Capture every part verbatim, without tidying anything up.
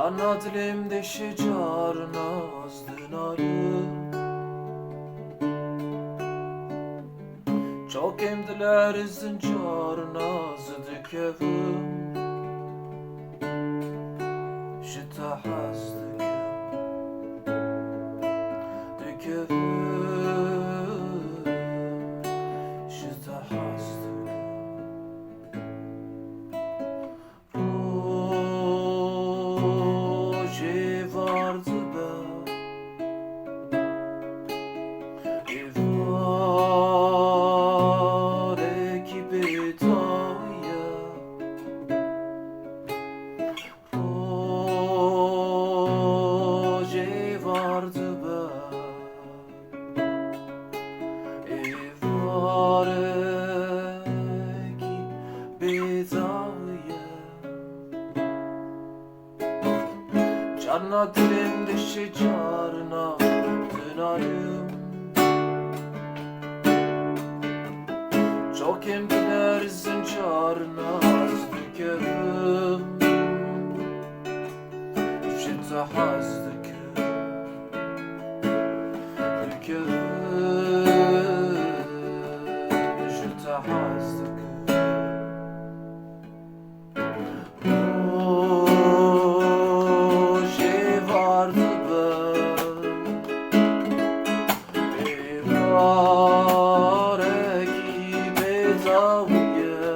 Carna dilê min dişê, carna ez dinarim. Çokêm dilerizin, carna ez dikevim. Ji te hez dikim. Dikevim. Ji te hez dikim. Rojê war dibe, êvarekî bêtawiye. Rojê war dibe, êvarekî bêtawiye. Carna dilê min dişê, carna dinarim. Çokêm dilerizin, carna ez dikevim. Ji te hez dikim. Dikevim. Ji te hez dikim. Rojê war dibe, êvarekî bêtawiye.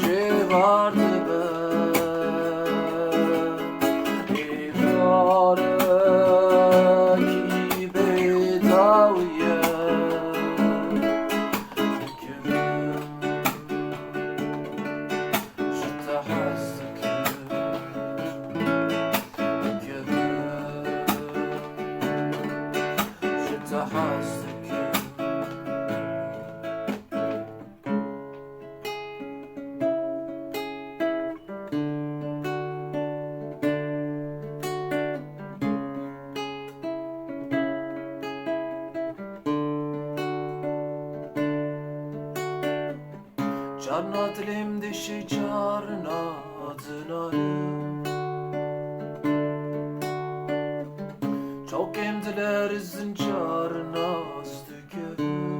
Rojê war dibe, êvarekî bêtawiye. Carna dilê min dişê, carna dinarim. Çokêm dilerizin, carna ez dikevim.